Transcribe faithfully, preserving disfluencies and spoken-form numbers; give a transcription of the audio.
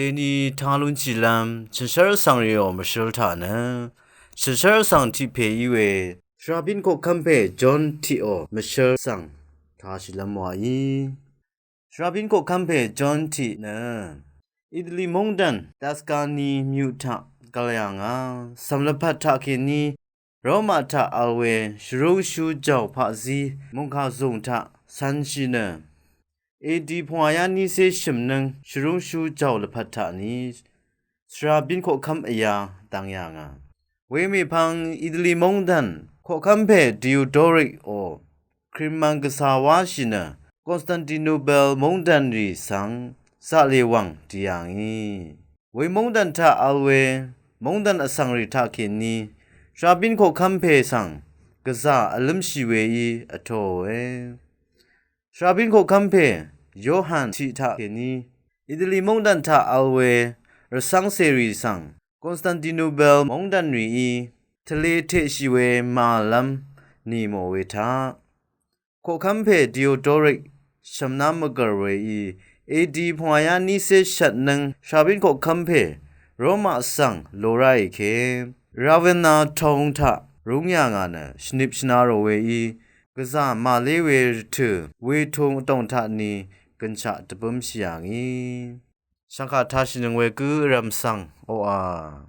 Deni tang lúnshìlv́m shànshér vsvng rìò mvshǿl taq nø shànshér vsvng tiq pè í we shvrabín koqkv́m pè John tiqò mvshǿl svng tāshìlv́m wàí. Shvrabín koqkv́m pè John tiq nø Itali móngdàn Taskani myuq taq gv̀l yà ngà, cv̀m lvpat taqkèní Roma taq vl we shvrúngshú jàò paqzí mòngkà zùng taq cv̄nshì nø edi pungwàyá nícé shø̀mnǿng shvrúngshú jàò lvpat taq ní shvrabín koqkv́m vyá dvng yà ngà. Wemèpvng Itali móngdàn koqkv́m pè Diodoricò Krimmvng gvzà wáshì nø Konstantinopel móngdànrì svng zaqlè wv̀ng dì yà ngì. Wemóngdàn taq vl we móngdàn vsvngrì taqkèní shvrabín koqkv́m pè svng gvzà vlǿmshì weí vtōòe. Shvrabín koqkv́m pè Yohan tiq taqkèní Itali móngdàn taq vl we rvcv́ng cèrì svng Konstantinopel móngdànrìí tvlē teqshì we màvlv́m nì mò we taq koqkv́m pè Diodoric shv̀mná mvgv̀r weí edi pungwàyá nícé shvtnǿng shvrabín koqkv́m pè Roma svng lo ráì ke Ravenna tóng taq rúng yà ngà nø shvnip shvna rò weí gvzà màlé we rvtø̀ wetung vdòng taq ni gønshaq dvbǿmshì yà ngì. Shv̀ngkà tāshìnøng we gǿ vrv̀m svng oqà